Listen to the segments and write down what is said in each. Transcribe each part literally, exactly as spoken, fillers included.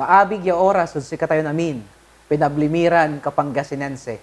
abig ya oras ed sikatayon amin, pinabli mi ran Kapangasinense.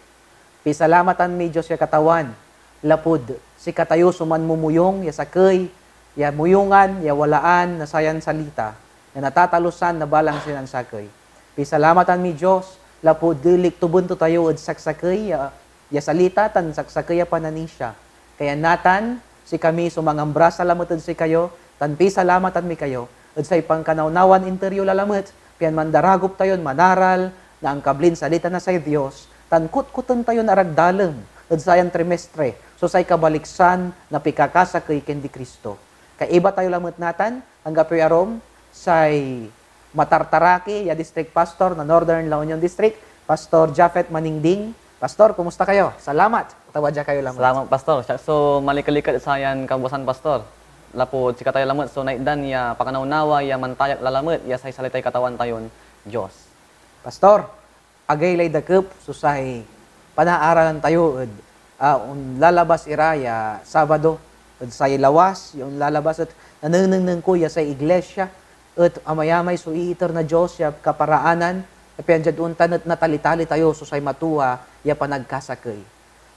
Pisalamatan mi, Dios ya Katawan, lapud sikatayo so manmumuyong ya sakey ya muyungan ya walaan na sayan salita ya natatalusan na balang sinansakey. Pisalamatan mi, Dios, lapud liktuben to tayo ed saksakey ya, ya salita tan saksakey a pananisia. Kaya natan, sikami so mangambrasa lamet ed sikayo, tan pisalamatan mi kayo ed say pankanawnawan inter yo lalamet, pian mandaragop tayon manaral na angkablin salita na say Dios, tan kotkoten tayon aragdalem ed sayan trimestre so say kabaliksan na pikakasakey ken di Cristo. Kaiba tayo lamet natan, anggapoy arum, say matartaraki ya District Pastor na Northern La Union District, Pastor Japhet Maningding. Pastor, kumusta kayo? Salamat ta wadya kayo lamet. Salamat, Pastor. Siak so malikeliket ed sayan kabuasan, Pastor. Lapud sikatayo lamet so naitdan ya pakanawnawa ya mantayak lalamet ya say salitay Katawan tayon Dios. Pastor, agaylay dakep so say panaaralan tayo ed, ah, onlalabas ira ya Sabado, ed say lawas ya onlalabas et nanenengneng ko ya say iglesia et amayamay so iiter na Dios ya kaparaanan, ta pian diad ontan et natalitali tayo so say matua ya panagkasakey.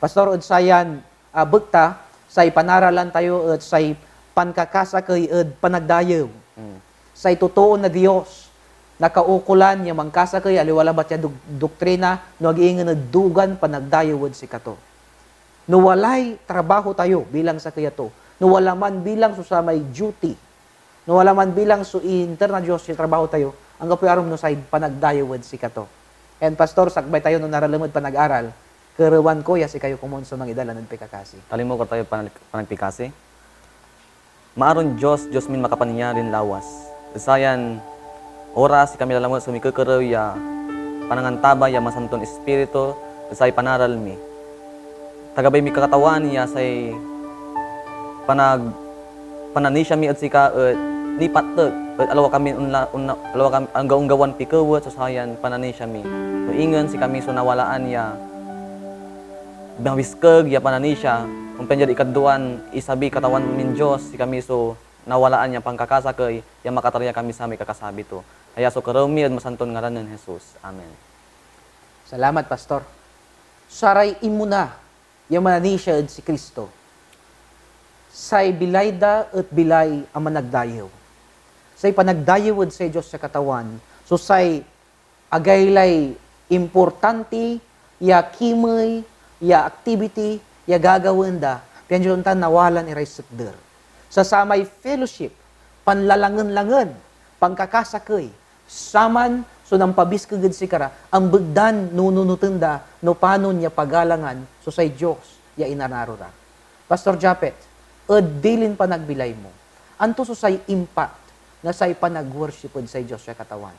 Pastor, ed sayan, ah, bekta, say panaralan tayo et say pankakasakey ed panagdayew. Mm. Say totoo na Dios, nakaukolan ya mankasakey, aliwa labat ya dok-, doktrina, no ag ingen ed dugan panagdayew ed sikato. No walay trabaho tayo bilang sakey a too, no wala man bilang so samay duty, no wala man bilang so iinter na Dios ya trabaho tayo, anggapoy arum no say panagdayew ed sikato. And Pastor, sakbay tayo no naralem ed panag-aral, kerewan ko ya sikayo komun so mangidalan ed pikakasi. Talimo ko tayo panag-, panagpikasi. Maaron Dios, Dios min makapanyarin lawas. Ed sayan oras, sikami lalamet so mikekerew ya panangantabay ya Masanton Ispiritu ed say panaral mi. Ta gabay mi, Katawan, ya say panag-, pananisia mi ed sika et nipateg et aliwa kamin onla-, onla-, aliwa kam-, anggaonggawan pikewet so sayan pananisia mi. No ingen sikami so nawalaan ya mabiskeg ya pananisia, ompan diad ikaduan isabi, Katawan min Dios, sikami so nawalaan ya pankakasakey ya makatariak kami samay kakasabi to. Aya so kerew mi ed masanton ngaran nen Jesus. Amen. Salamat, Pastor. Saray inmona ya mananisia ed si Cristo, say bilay da et bilay a managdayew. Say panagdayew ed say Dios ya Katawan so say agaylay importanti ya kimey ya activity ya gagawaen da, pian diad ontan nawalaan iray sekder. Sa samay fellowship, panlalangen-langen, pankakasakey, saman so nampabiskeg ed sikara, ambegdan nununoten da no panon ya pagalangan so say Dios ya inanaro ra. Pastor Japet, ed dilin panagbilay mo, anto so say impact na say panag-worship ed say Dios ya Katawan?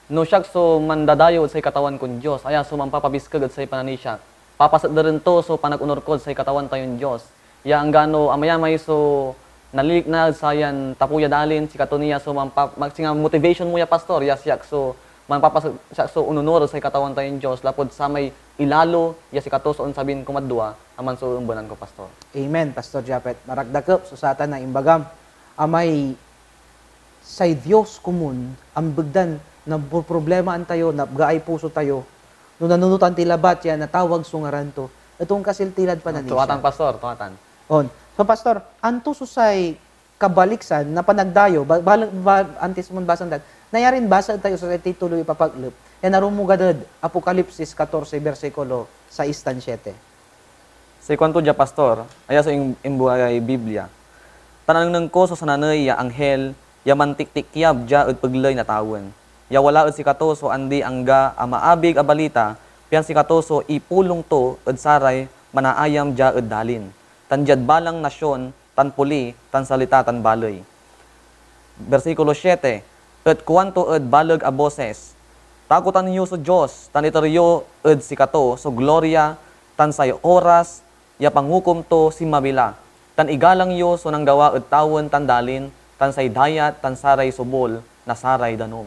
No siak so mandadayew ed say Katawan kon Dios, aya so mampapabiskeg ed say pananisia, papasekderen to so panag-onur kod say Katawan tayon Dios, ya anggano amayamay so nalilikna ed sayan tapew ya dalin, sikato ni ya so mampa-, mag-, singa motivation mo ya, Pastor, ya siak so manpapasek-, siak so ononur ed say Katawan tayon Dios, lapud samay ilalo ya sikato so onsabin kumadwa, aman so eembenan ko, Pastor. Amen, Pastor Japet. Marakdakep so satan a imbagam. Amay say Dios komun, ambegdan napoproblemaan tayo, napgaay puso tayo, no nanunotan ti labat ya natawag so ngaran to, et onkasil ti lad pananisia. Tuatan, Pastor, tuatan. On. So, Pastor, anto so say kabaliksan na panagdayew? Ba-, bal-, ba-, antes mon basaen tan, nayarin basaen tayo so say tituloy ipapaklep, ya narumogad ed Apocalipsis catorce, bersikulo sais tan siete. Say kuanto dia, Pastor, aya so im-, imbuay Biblia, "Ta nanengneng ko so sananey ya anghel ya mantiktikyab dia ed pegley na tawen, ya wala ed sikato so andi-angga a maabig a balita, pian sikato so ipulong to ed saray manaayam dia ed dalin, tan diad balang nasion, tan poli, tan salita, tan baley." Bersikulo siete, et kuanto ed baleg a bosis, "Takotan yo so Dios, tan iter yo ed sikato so gloria tan say oras ya pangukom to sinmabi la, tan igalang yo so nanggawa ed tawen tan dalin, tan say dayat, tan saray sobol na saray danum."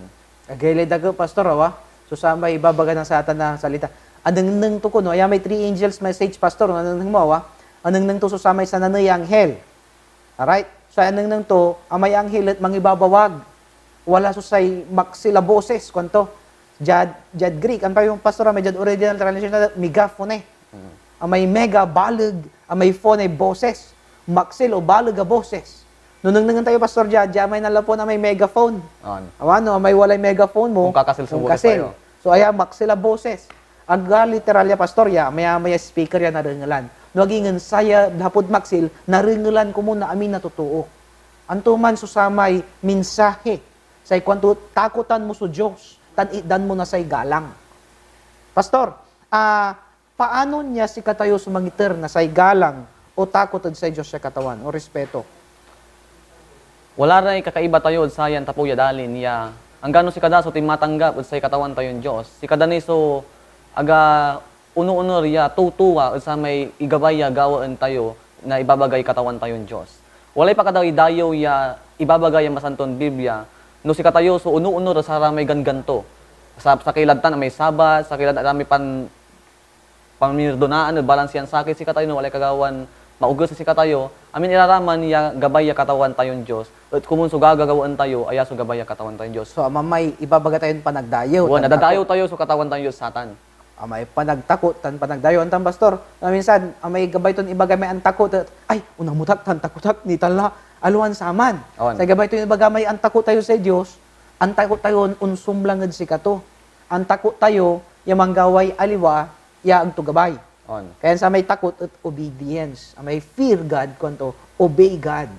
Agaylay dakel, Pastor, awa? So, samay ibabaga na satan a salita. Anengneng to kono, aya may three angels message, Pastor, no anengneng mo, awa? Anengneng to so samay sananey ya anghel. Alright? So, anengneng to, amay anghel et mangibabawag. wala so say maksil a boses, kuanto. Diad, diad Greek, amay pastor, amay diad original translation na megaphone. Mm. Amay mega, baleg, amay phone, boses. Maksil o baleg a boses. No nengnengen tayo, pastor, dia, dia may nanlapud amay megaphone. On. Awa, no, amay walay megaphone mo, Kung kakasil so boses onkasil. Tayo. So, aya, maksil a boses. Agka literal ya, pastor, ya, maya, maya speaker ya narengelan. No ag ingen saya, lapud maksil, narengelan komun na amin a totoo. Anto man so samay mensahe, say kuanto, takotan mo so Dios, tan itdan mo na say galang. Pastor, ah, paano nia sikatayo so mangiter na say galang o takot ed say Dios ya Katawan, o respeto? Wala ray kakaiba tayo ed sayan tapew ya dalin ya anggano sikada so tinmatanggap ed say Katawan tayon Dios, sikada ni so aga onooner ya tutuwa ed samay igabay ya gawaen tayo na ibabagay Katawan tayon Dios. Walay pakadaydayew ya ibabagay ya Masanton Biblia no sikatayo so onooner ed saramay ganggan to. Sa, sakey lad tan amay Sabat, sakey lad tan amay pan-, pamirdonaan ed balang sian sakey sikatayo no walay kagawan maoges ed sikatayo. Amin ira ra man ya gabay ya Katawan tayon Dios, et komun so gagagawaen tayo, aya so gabay ya Katawan tayon Dios. So, amay ibabaga tayon panagdayew Wen, tan nadadayew takot. Tayo so Katawan tayon Dios satan. Amay panagtakot tan panagdayew. Antam, Pastor, na minsan, amay gabay ton ibaga may antakot, et, "Ay, onamot ak tan takot ak, nitan la." Aliwan saman. On. Say gabay ton ibaga may antakot tayo say Dios, antakot tayon onsumlang ed sikato. Antakot tayo ya manggaway aliwa ya ag to gabay. On. Kaya samay takot et obedience. Amay fear God, kuanto, obey God.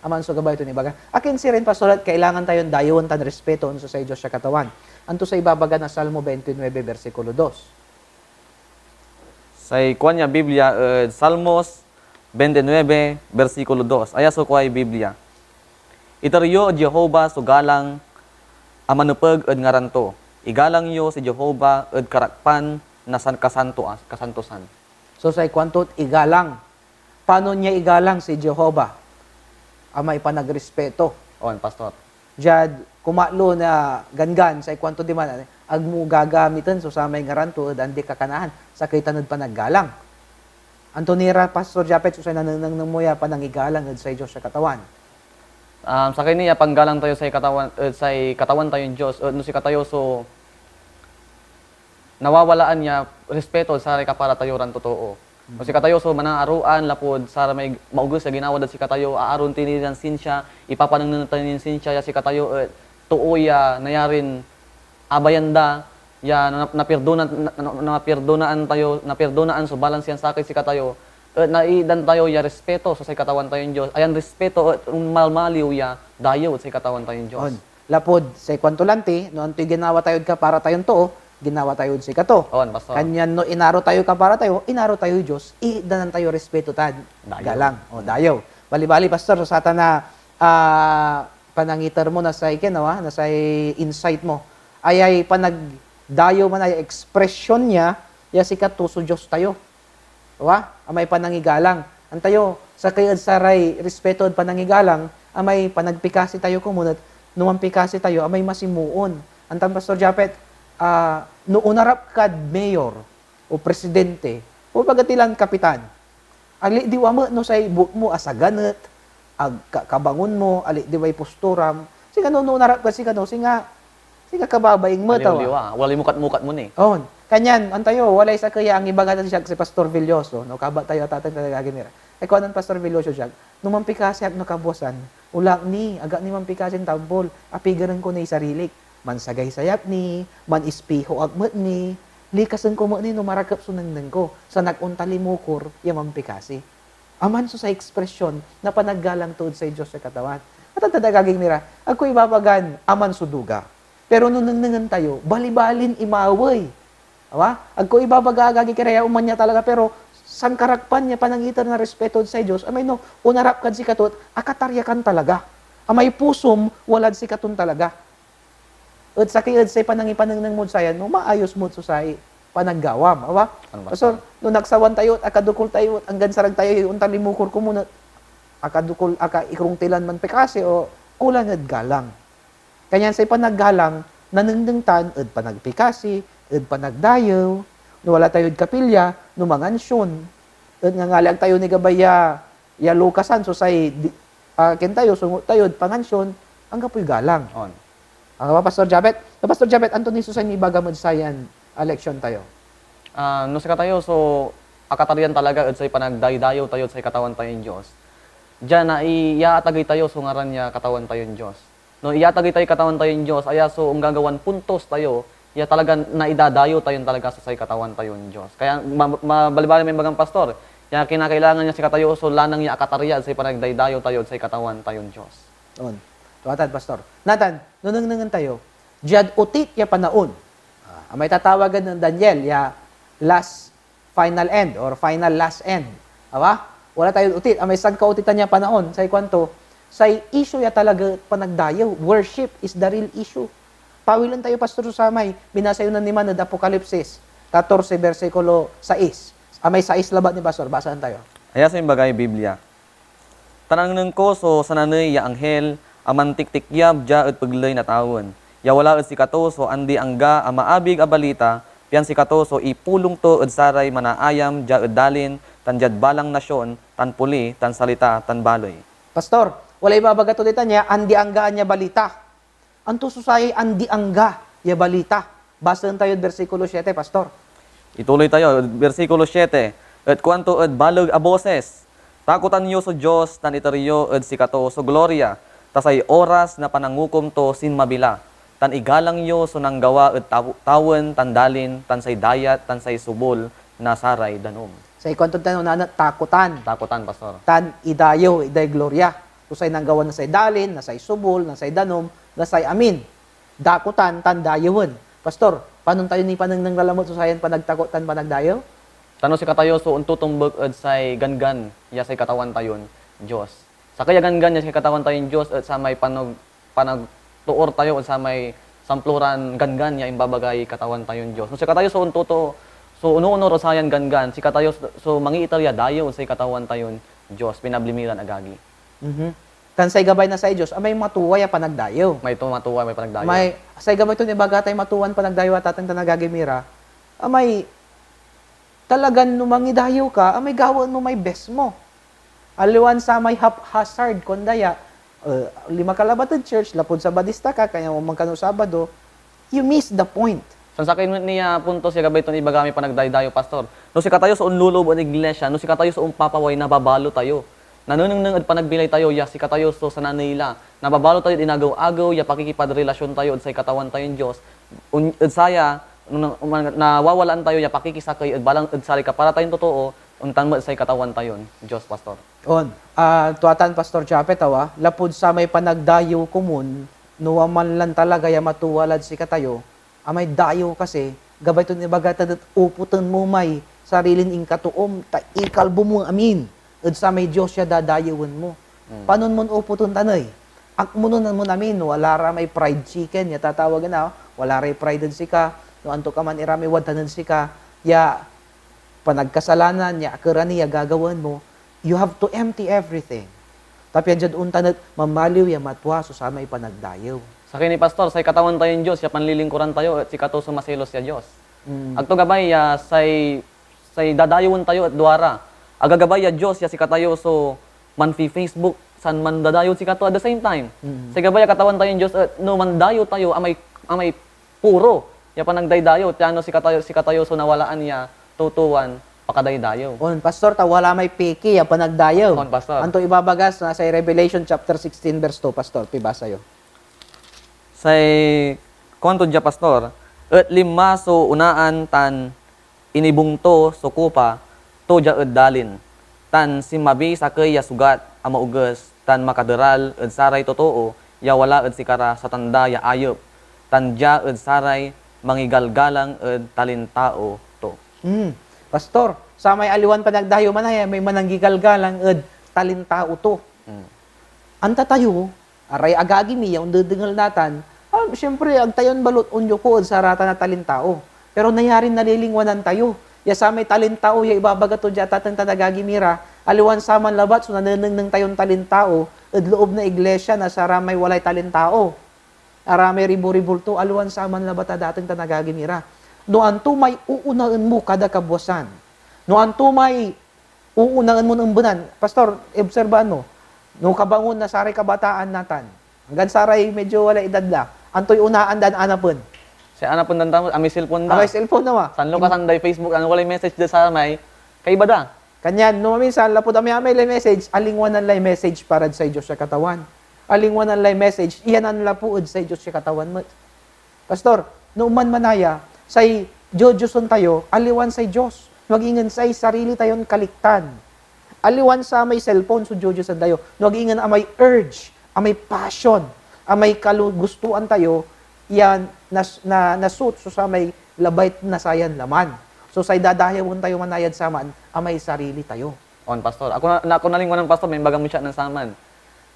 Aman so gabay ton ibaga. Akin sirin, Pastor, et kailangan tayon dayewen tan respetoen so say Dios ya Katawan? Anto say ibabaga na Salmo twenty-nine, bersikulo dos? Say kuan ya Biblia ed Salmos twenty-nine, bersikulo dos. Aya so kuay Biblia, "Iter yo ed Jehovah so galang a manepeg ed ngaran to. Igalang yo si Jehovah ed karakpan na sankasantoa-, kasantosan." So, say kuanto, igalang. Panon ya igalang si Jehovah? Amay panagrespeto. On, Pastor. Diad kumatlo na ganggan, say kuanto diman, "Ag mo gagamiten so samay ngaran to ed andi kakanaan, sakey tan ed panaggalang." Anto ni ra, Pastor Japet, so say nanenengneng mo ya panangigalang ed say Dios ya Katawan? Um, sakey ni ya panggalang tayo say Katawan, ed say Katawan tayon Dios, et no sikatayo so nawawalaan ya respeto ed saray kaparatayoran totoo. No sikatayo so manaaroan lapud saramay maoges ya ginawa dad sikatayo, aaroen tayo ni ran sinsia, ipapanengneng tayo nin sinsia ya sikatayo et too ya nayarin abayan da, ya na-, napirdonan, na-, na-, napirdonaan tayo, napirdonaan so balang sian sakey sikatayo, et naitdan tayo ya respeto so say Katawan tayon Dios. Ayan respeto et onmalmaliw ya dayew ed say Katawan tayon Dios. On. Lapud say kuanto lanti, no antoy ginawa tayod kapara tayon too, ginawa tayod sikato. On, Pastor. Kanyan no inaro tayoy kapara tayo, inaro tayoy Dios, itdanan tayo respeto tan Dayew. Galang. O, dayew. Balibali, Pastor, so satan a, ah, panangiter mo na say, ken, awa, na say insight mo. Ayay panagdayew man ay ekspresyon nia, ya sikato so Dios tayo. Wa? Amay panangigalang. Antayo, sakey ed saray respeto ed panangigalang, amay panagpikasi tayo komun et no manpikasi tayo, amay masimoon. Antam, Pastor Japet, ah, no onarap kad mayor o presidente, o baga ti lan kapitan, alidiwa met no say buot mo asaganet, ag ka-, kabangon mo, alidiway posturam. Singano, no onarap kad sikano, singa Singa kababaing met, awa. Aliw-liwa, walay mukat-mukat mo ni. On. Kanyan, antayo, walay sakey ya angibaga tan siak si Pastor Villoso, no, kabat tayo atatan tan agagi ni ra. Ay, kuanen Pastor Villoso siak, "No manpikasi ak no kabuasan, wala ak ni, ag ak ni manpikasin tampol, apigeren ko niy sarilik. Mansagaysay ak ni, man-espeho ak met ni, likasen ko met ni no marakep so nengneng ko, san ak ontalimukor ya manpikasi." Aman so say ekspresyon na panaggalang tod say Dios ya Katawan. Atan tan agaging mi ra, agko ibabagan aman so duga. Pero no nengnengen tayo, balibalin imawey. Awa? Agko ibabaga, agagi, kiraya oman ya talaga, pero sankarakpan ya panangiter na respeto ed say Dios, amay no onarap kad sikato et akataryakan talaga. Amay pusom walad sikaton talaga. Et sakey ed say panangipanengneng mod sayan, no maayos met so say panaggawam, awa? Ano, Pastor? Pastor, no nagsawan tayo et akadokol tayo et anggan sarag tayo ontalimukor komun et akadokol, akaikrungtilan manpikasi o kulang ed galang. Kanyan say panaggalang nanengneng tan ed panagpikasi, ed panagdayew, no wala tayod kapilya, no mangansion, et ngangaliag tayo ni gabay ya, ya lokasan so say di-, ah, ken tayo, sungo tayo ed pangansion, anggapoy galang. On. Ah, Pastor Japet? So, Pastor Japet, anto ni so say nibaga med sayan, ah, leksyon tayo? Ah, no sikatayo so akatarian talaga ed say panagdaydayew tayo ed say Katawan tayon Dios, dia naiyaatagey tayo so ngaran ya Katawan tayon Dios. No iyatagey tayoy Katawan tayon Dios, aya so onggagawan puntos tayo ya talagan naidadayew tayon talaga so say Katawan tayon Dios. Kaya ma-, ma-, balibali may imbagan, Pastor, ya kinakailangan ya sikatayo so lanang ya akatarian ed say panagdaydayew tayo ed say Katawan tayon Dios. On. Tua tan, Pastor. Natan, no nengnengen tayo, diad otit ya panaon, ah, amay tatawagen nen Daniel ya last final end or final last end. Awa? Wala tayon otit. Amay sankaotitan ya panaon, say kuanto, say issue ya talaga et panagdayew. Worship is the real issue. Pawilen tayo, Pastor, so samay binasa yo nen diman ed Apokalipsis katorse, bersikulo sais. Amay sais labat ni Pastor, basaen tayo. Aya so imbagay Biblia. Ta nanengneng ko so sananey ya anghel a mantiktikyab dia ed pegley na tawen, ya wala ed sikato so andi-angga a maabig a balita, pian sikato so ipulong to ed saray manaayam dia ed dalin tan diad balang nasion, tan poli, tan salita, tan baley. Pastor, walay ibabaga to ditan ya andi-anggaan ya balita. Anto so sayay andi-angga ya balita? Basaen tayod bersikulo siete, Pastor. Ituloy tayo, bersikulo siete, et kuanto ed baleg a bosis, "Takotan yo so Dios tan iter yo ed sikato so gloria, ta say oras na panangukom to sinmabi la, tan igalang yo so nanggawa ed taw-, tawen tan dalin tan say dayat tan say subol na saray danum." Say kuanto tan onaan et takotan. Takotan, Pastor. Tan idayew, iday gloria. So say nanggawa na say dalin, na say subol, na say danum, na say amin. Dakotan tan dayewen. Pastor, panon tayo nipanengneng la lamet so sayan panagtakot tan panagdayew? Ta no sikatayo so ontotombek ed say ganggan ya say Katawan tayon Dios. Sakey a ganggan ya say Katawan tayon Dios et samay panog-, panagtoor tayo ed samay samploran ganggan ya imbabagay Katawan tayon Dios. No sikatayo so ontoto-, so onoonor ed sayan ganggan, sikatayo so, so mangiiter ya dayew ed say Katawan tayon Dios, pinabli mi ran agagi. Mhm. Tan say gabay na say Dios, amay matuwa ya panagdayew. May to matuwa, may panagdayew. May, say gabay ton ibaga tay matuwan panagdayew a tateng tan agagi mi ra, amay talagan no mangidayew ka, amay gawaen mo may best mo. Aliwan samay haphazard, kuan da ya, eh, lima ka labat ed church, lapud Sabadista ka, kaya man kano Sabado, you miss the point. Sansakey met ni ya puntos ya gabay ton ibaga mi panagdaydayew, Pastor. No sikatayo so onloloob ed iglesia, no sikatayo so ompapaway, nababalo tayo. Nanenengneng ed panagbilay tayo ya sikatayo so sananey la. Nababalo tayod inagew-agew ya pakikipadrelasyon tayo ed say Katawan tayon Dios. On-, ed saya, no, na-, nawawalaan tayo ya pakikisakey ed balang, ed saray kaparatayon totoo, ontan met say Katawan tayon Dios, Pastor. On, ah, tua tan, Pastor Japet, awa, lapud samay panagdayew komun, no aman lan talaga ya matuwa lad sikatayo, amay dayew kasi, gabay ton ibaga tan et upoten mo may sarilin inkatoom, ta ikalbo mo amin ed samay Dios ya dadayewen mo. Mm. Panon mon upoten tan ey? Akmonen mon amin, wala ra may fried chicken ya tatawagen a, wala ray fried ed sika, no antokaman ira may wadtan ed sika, ya panagkasalanan ya akerani ya gagawaen mo, you have to empty everything. Ta pian diad ontan et mamaliw ya matua so samay panagdayew. Sakey ni Pastor, say Katawan tayon Dios ya panlilingkuran tayo et sikato so maselos ya Dios. Mm. Agto gabay ya say, say dadayewen tayo et duara. Agagabay ya Dios ya sikatayo so manfi-Facebook, san mandadayew'd sikato at the same time. Mm. Say gabay ya Katawan tayon Dios et no mandayew tayo, amay, amay puro ya panagdaydayew, ta no sikatayo, sikatayo so nawalaan ya tutuan pakadaydayew. On, Pastor, ta wala may peke ya panagdayew. On, Pastor. Anto ibabagas na say Revelation chapter sixteen, verse two, Pastor? Pibasa yo. Say kuanto dia, Pastor, et linma so onaan tan inibung to so kopa to dia ed dalin, tan sinmabiy sakey ya sugat a maoges tan makaderal ed saray totoo ya wala ed sikara, satan da ya ayep, tan dia ed saray mangigalgalang ed talintao to. Hmm. Pastor, samay aliwan panagdayew man aya may mananggigalgalang ed talintao to. Hmm. Anta tayo, aray agagi mi ya ondedengel natan, ah, siyempre, ag tayon balut onyoko ed saratan a talintao. Pero nayarin nalilingwanan tayo ya samay talintao ya ibabaga to dia atateng tan agagi mi ra, aliwan saman labat so nanenengneng tayon talintao ed loob na iglesia na saramay walay talintao. Aramay ribo-ribulto, aliwan saman labat a atateng tan agagi mi ra. No anto may oonaen mo kada kabwasan, no anto may oonaen mon embenan. Pastor, obserbaan mo, no kabangon na saray kabataan natan, anggan saray medyo walay edad la, Antoy onaan dan anapen? Say anapen dan tawen, amay cellphone da. Amay cellphone da. San lokasan day Facebook, ano, walay message da samay kaiba da. Kanyan, no maminsan, lapud amay-amay lay message, alingwanan lay message parad say Dios ya Katawan. Alingwanan lay message, iyanan lapu ed say Dios ya Katawan met. Pastor, no oman manaya, say diodiosen tayo, aliwan say Dios, no ag ingen say sarili tayon kaliktan. Aliwan samay cellphone so diodiosen tayo, no ag ingen amay urge, amay passion, amay kalu-, gustuan tayo, yan nas-, na, nasut so samay labay na sayan laman. So, say dadayawen tayo manayad saman, amay sarili tayo. On, Pastor. Ako na, na, ako nalingwanan, Pastor, may imbagam siya nen saman.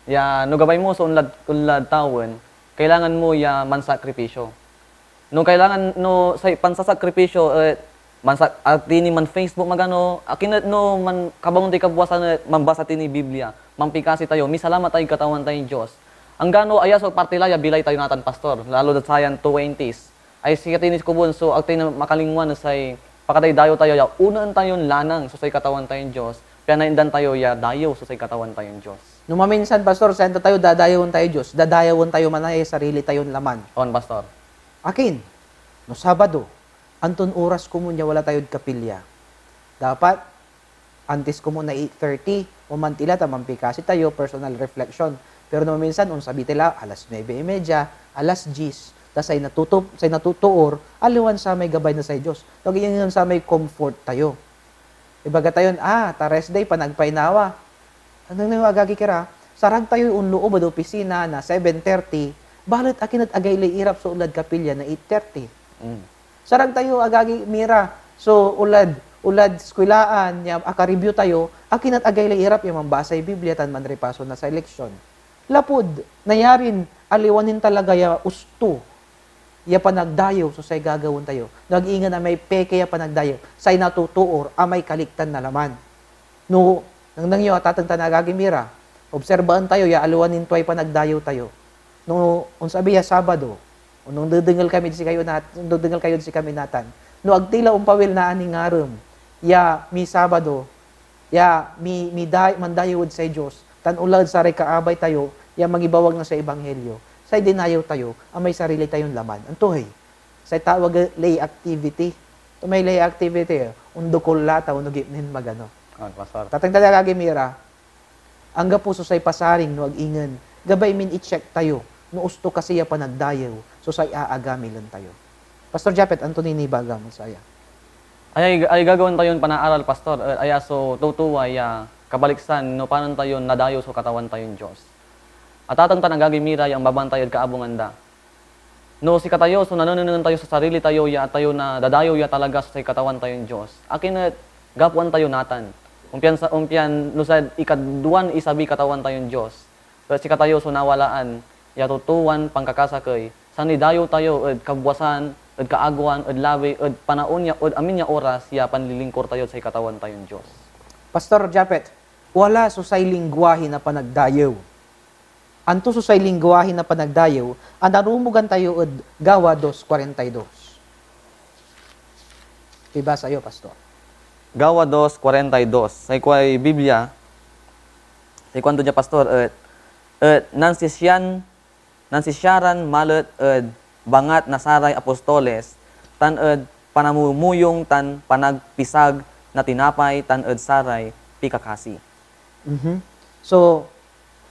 Ya, no gabay mo so onlad, onlad tawen, kailangan mo ya mansakripisyo. No kailangan, no say pansasakripisyo, eh, mansa-, ag tini man-Facebook magano, akin et no man-, kabangon toy kabwasan et manbasa tini Biblia, manpikasi tayo, misalamat tayoy Katawan tayon Dios. Anggano aya so parti la ya bilay tayo natan, Pastor, lalo da sayan twenties. Ay sikatini so kobon, so ag tayo na makalingwan no say pakadaydayaw tayo ya onaen tayon lanang so say Katawan tayon Dios, pian naitdan tayo ya dayew so say Katawan tayon Dios. No maminsan, Pastor, say anta tayo, dadayewen tayo Dios, dadayewen tayo manaya sarili tayon laman. On, Pastor. Akin, no Sabado, anton oras komun ya wala tayod kapilya? Dapat, antis komun na eight thirty, o mantila ta manpikasi tayo, personal reflection. Pero no maminsan, onsabi tayo la, alas nuebe y media, alas diyes, ta say natutup-, say natutuor, aliwan samay gabay na say Dios. No ag ingen samay comfort tayo. Ibaga tayon, "Ah, ta rest day, panagpaynawa." Anengneng yo, agagi ki ra, sarag tayoy onloob ed opisina na seven thirty, balet akin et agaylay irap so onlad kapilya na eight thirty? Mm. Sarag tayo, agagi mi ra, so onlad, onlad eskwelaan ya akaribyu tayo, akin et agaylay irap ya manbasay Biblia tan manripaso na say leksyon? Lapud nayarin aliwa nin talaga ya usto ya panagdayew so say gagawaen tayo, no ag ingen amay peke ya panagdayew, say natotoor amay kaliktan na laman. No, nengneng yo, atateng tan agagi mi ra, obserbaen tayo ya aliwa nin tuay panagdayew tayo. No onsabi ya Sabado, o no ondedengel kamid sikayo nat-, ondedengel kayod sikami natan, no ag ti la ompawil na aningarem ya misabado, ya mi-, miday-, mandayew ed say Dios, tan onla ed saray kaabay tayo ya mangibawag na say Ebanghelyo, say dinayew tayo amay sarili tayon laman. Anto ey? Say tawag ed lay activity. To may lay activity, ondokol la ta onogip nin magano. Ah, Pastor. Tateng tan agagi mi ra, anggapo so say pasaring no ag ingen, gabay min i-check tayo no usto kasi ya panagdayew so say aagamilen tayo. Pastor Japet, anto ni nibagam ed saya? Ay, ay gagawaen tayon panaaral, Pastor, et aya so tutuwa ya kabaliksan no panon tayon nadayew so Katawan tayon Dios. Atateng tan agagi mi ra ya ombabantay ed kaabungan da. No sikatayo so nanenengneng tayo so sarili tayo ya atayo na dadayew ya talaga so say Katawan tayon Dios, akin et gapoan tayo natan? Ompian sa, ompian no say ikaduan isabiy Katawan tayon Dios, et sikatayo so nawalaan ya tutuwan pankakasakey, sanlidayew tayo ed kabwasan, ed kaagewan, ed labi, ed panaon ya, ed amin ya oras ya panlilingkur tayod say Katawan tayon Dios. Pastor Japet, wala so say lingguahi na panagdayew. Anto so say lingguahi na panagdayew a narumogan tayo ed Gawa dos kuarenta y dos? Ibasa yo, Pastor. Gawa dos kuarenta y dos. Say kuay Biblia, say kuanto dia, Pastor, et, et nansisian, nansisiaran malet ed bangat na saray apostoles, tan ed panamumuyong tan panagpisag na tinapay tan ed saray pikakasi. Mhm. So,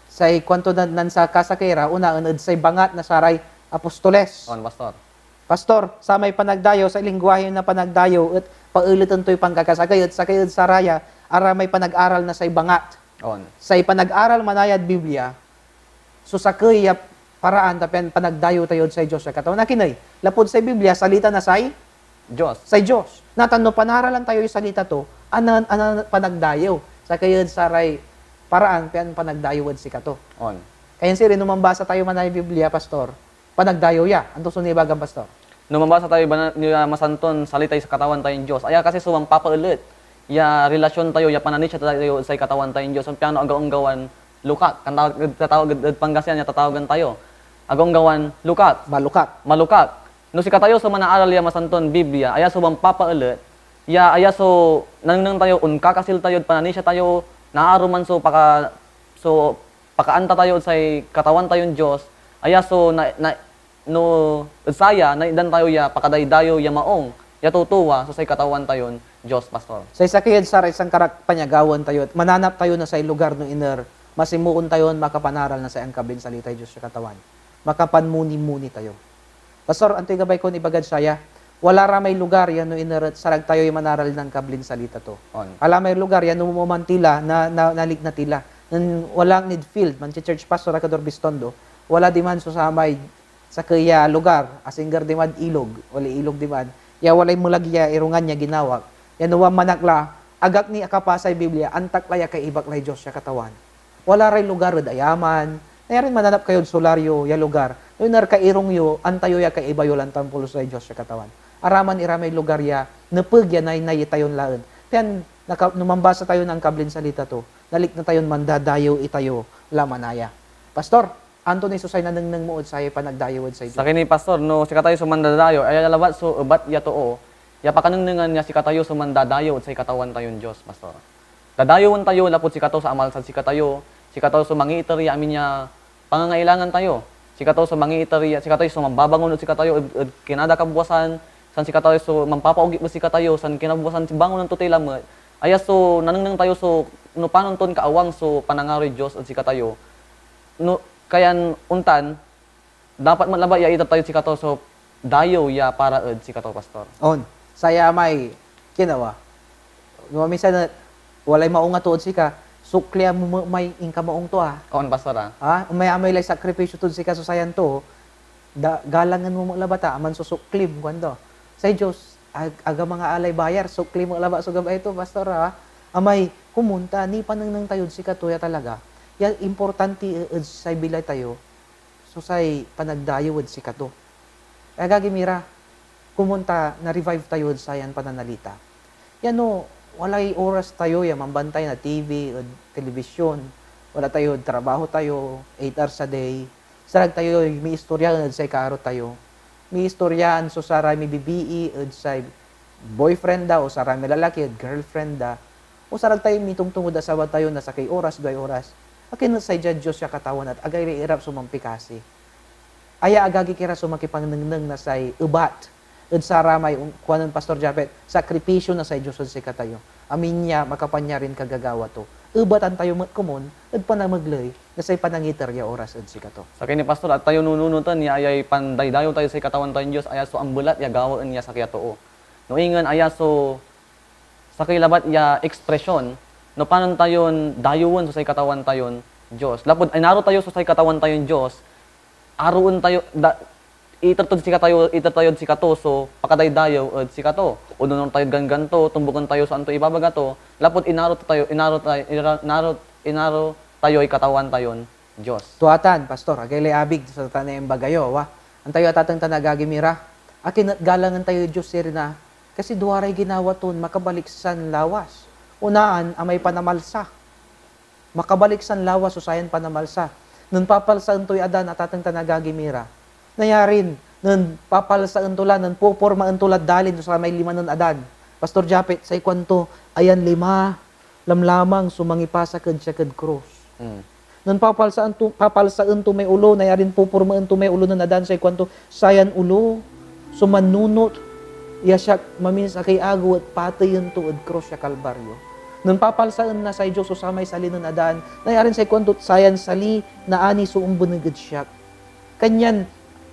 say kuanto na, nansakasakey ra, onaen ed say bangat na saray apostoles. On, Pastor. Pastor, samay panagdayew, say lingguahi na panagdayew et paeleten toy pankakasakey et sakey ed saraya, aramay panag-aral na say bangat. On. Say panag-aral manayad Biblia, so sakey ya paraan ta pian panagdayew tayod say Dios ya Katawan. Akin ey? Lapud say Biblia, salita na say Dios. Say Dios. Natan no panaralan tayoy salita to, anan, anan panagdayew. Sakey ed saray paraan pian panagdayew ed sikato. On. Kayan sirin, no manbasa tayo manay Biblia, Pastor, panagdayew ya. Anto so nibagam, Pastor? No manbasa tayo bana-, ya Masanton Salitay Katawan tayon Dios, aya kasi so manpapaelet ya relasyon tayo, ya pananisia tayo ed say Katawan tayon Dios, piano agawgawan lukak. Kan tawag, tatawag ed, ed Pangasinan ya tatawagan tayo, agawgawan lukak. Malukak. Malukak. No sikatayo so manaaral ya Masanton Biblia, aya so manpapaelet ya aya so nanengneng tayo, onkakasil tayo ed pananisia tayo, naaruman so paka-, so pakaanta tayo ed say Katawan tayon Dios, aya so na-, na-, No ed saya, naitdan tayo ya pakadaydayew ya maong ya tutuwa so say Katawan tayon Dios, Pastor. Say sakey ed saray sankarak panyagawan tayo et mananap tayo na say lugar no iner masimoon tayon makapanaral na say angkablin salitay Dios ya Katawan. Makapanmuni-muni tayo. Pastor, antoy gabay kon ibagad saya? Wala ra may lugar ya no iner et sarag tayoy manaral na angkablin salita to. On. Wala may lugar ya no mo man tila, na, na, nalikna tila. Nen wala ak nid field, manche-church pastor ak ed Urbiztondo, wala diman so samay sakey ya lugar, asingger dimad ilog, walay ilog diman, ya walay melag ya irungan ya ginawak. Ya no wan man ak la, agak ni akapasay Biblia, antak la ya kaibak lay Dios ya Katawan. Wala ray lugar ed ayaman. Nayarin mananap kayod solaryo ya lugar. No iner kairung yo, antayo ya kaiba yo lan tampol so say Dios ya Katawan. Araman ira may lugar ya nepeg ya naynay itayon laen. Pian naka-, no mambasa tayo na angkablin salita to, nalikna tayon mandadayew itayo la manaya. Pastor, anto ni so say nanengneng mo ed say panagdayew ed say Dios? Sakey ni, Pastor, no sikatayo so mandadayew, aya labat so ebat ya too ya pakanengnengan ya sikatayo so mandadayew ed say Katawan tayon Dios, Pastor. Dadayewen tayo lapud sikato so amalsad sikatayo, sikato so mangiiter ya amin ya pangangailangan tayo, sikato so mangiiter ya, sikatayo so mambabangon ed sikatayo ed, ed kinada kabwasan, san sikatayo so mampapaogip ed sikatayo, san kinabwasan bangonan to tay lamet. Aya so nanengneng tayo so no panon ton kaawang so panangaroy Dios ed sikatayo. No, kayan ontan, dapat met labat ya iter tayod sikato so dayew ya para ed sikato, Pastor. On, saya may kinawa. No, minsan, eh, walay maong a too ed sika, sukli a mo may inkamaong to, ah. On, Pastor, ah. Ah, may amay lay sakripisyo tod sika so sayan too, da-, galangen mo met labat, ah, aman so suklim, kuanto. Say Dios, ag-, aga mangaalay bayar, sukli met labat so gabay to, Pastor, ah. Amay, komon ta, nipanengneng tayod sikato ya talaga. Ya importante e-, ed say bilay tayo, so say panagdayew ed sikato. Agagi mi ra, komon ta na-revive tayo ed sayan pananalita. Ya no, walay oras tayo ya mambantay na T V ed telebisyon, wala tayo ed trabaho tayo, eight hours a day, sarag tayoy miistorya ed say kaaro tayo. Miistoryaan so saray mibibii ed say boyfriend da o saray milalaki ed girlfriend da, o sarag tayoy mitongtong ed asawa tayo na sakey oras, duay oras. Akin et say diad Dios ya Katawan et agay irap so mampikasi. Aya agagi ki ra so makipanengneng na say ebat ed saramay, um, kuanen Pastor Japet, sakripisyo na say Dios ed sikatayo. Amin ya makapanyarin kagagawa to. Ebatan tayo met komon ed panamegley na say panangiter ya oras ed sikato. Sakey ni Pastor, ag tayo nununoten ya ayay pandaydayew tayo say Katawan tayon Dios, aya so ambelat ya gawaen ya sakey a too. No ingen aya so sakey labat ya ekspresyon no panon tayon dayewen so say Katawan tayon Dios. Lapud inaro tayo so say Katawan tayon Dios, aroen tayo, da, iter tod sikatayo, iter tayod sikato so pakadaydayew ed sikato. Ononor tayod ganggan to, tombuken tayo so antoy ibabaga to, lapud inaro tayo, inaro tayo, inaro, inaro, inaro tayoy Katawan tayon Dios. Tua tan, Pastor, agay lay abig so tan imbaga yo, wa? Antayo atateng tan agagi mi ra, akin et galangen tayoy Dios sirin a, kasi duaray ginawa ton makabaliksan lawas. Unaan, amay panamalsa. Makabaliksan lawas so sayan panamalsa. Nen papalsaen toy Adan, atateng tan agagi mi ra, nayarin, nen papalsaen to la, nen popormaen to lad dalin so samay lima nen Adan. Pastor Japet, say kuanto, ayan lima lamlamang so mangipasak ed siak ed krus. Mm. Nen papalsaan to, papalsaen to may olo, nayarin popormaen to may olo nen Adan, say kuanto, sayan olo so manunot ya siak mamin sakey agew et pateyen to ed krus ya Kalbario. Nen papalsaen na say Dios so samay sali nen Adan, nayarin say kuanto, sayan sali naani so ombeneg ed siak. Kanyan,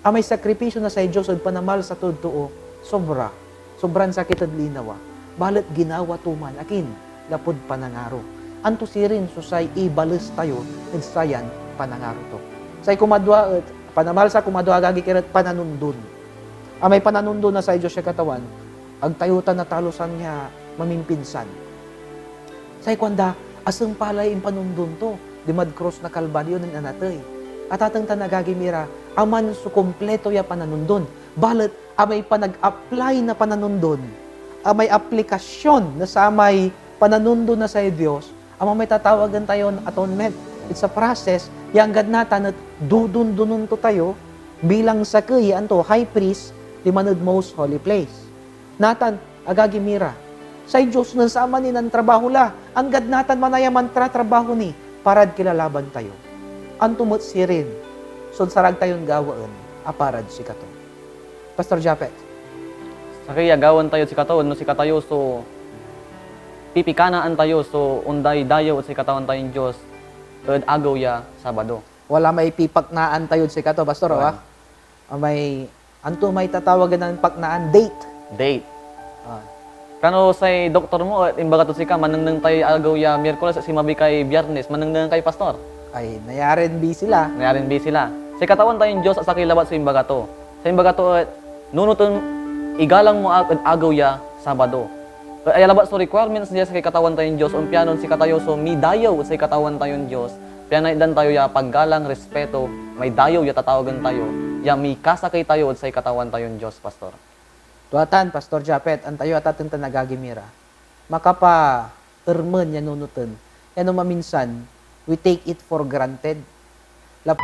amay sakripisyo na say Dios ed panamalsa tod too, sobra. Sobran sakit ed linawa. Balet ginawa to man, akin? Lapud panangaro. Anto sirin so say ibales tayo ed sayan panangaro to? Say kumadwa et, panamalsa, kumadwa, agagi ki ra, et pananondon. Amay pananondon na say Dios ya Katawan, ag tayo ta natalusan ya mamimpinsan. Say kuanda, asumpal lay impanondon to dimad krus na Kalbario nen anatey. Atateng tan agagi mi ra, aman so kumpleto ya pananondon. Balet amay panag-apply na pananondon, amay aplikasyon na samay pananondon na say Dios, amay tatawagen tayon atonement. It's a process ya anggad natan et dodondonen to tayo bilang sakey ya, anto, high priest diman ed most holy place. Natan, agagi mi ra, say Dios nen saman ni nantrabaho la, anggad natan manaya mantratrabaho ni parad kilalaban tayo. Anto met sirin so sarag tayon gawaen? aparad sikato. Pastor Japet. Sakey ya gawaen tayod sikato, no sikatayo so pipikanaan tayo so onday dayew ed say Katawan tayon Dios ed agew ya Sabado. Wala may pipaknaan tayod sikato, Pastor, awa? Wan. Ah, may, anto may tatawagan nen paknaan? Date. Date. Ah. Kano say doktor mo, eh, imbaga tod sika, manengneng tay agew ya Miyerkules, sinmabi kay Biyernes, manengneng kay Pastor? Ay, nayarin busy la. Nayarin busy la. Say Katawan tayon Dios, sakey labat so imbaga to. Say imbaga to et, nunoten, igalang mo ak ed agew ya Sabado. Et aya labat so requirements dia sakey Katawan tayon Dios, ompianon sikatayo so midayew ed say Katawan tayon Dios, pian naitdan tayo ya paggalang, respeto, may dayew ya tatawagen tayo, ya mikasakey tayo ed say Katawan tayon Dios, Pastor. Tua tan, Pastor Japet, antayo a tatentan, agagi mi ra, makapaermen ya nunoten, ya no maminsan, we take it for granted. Lap-,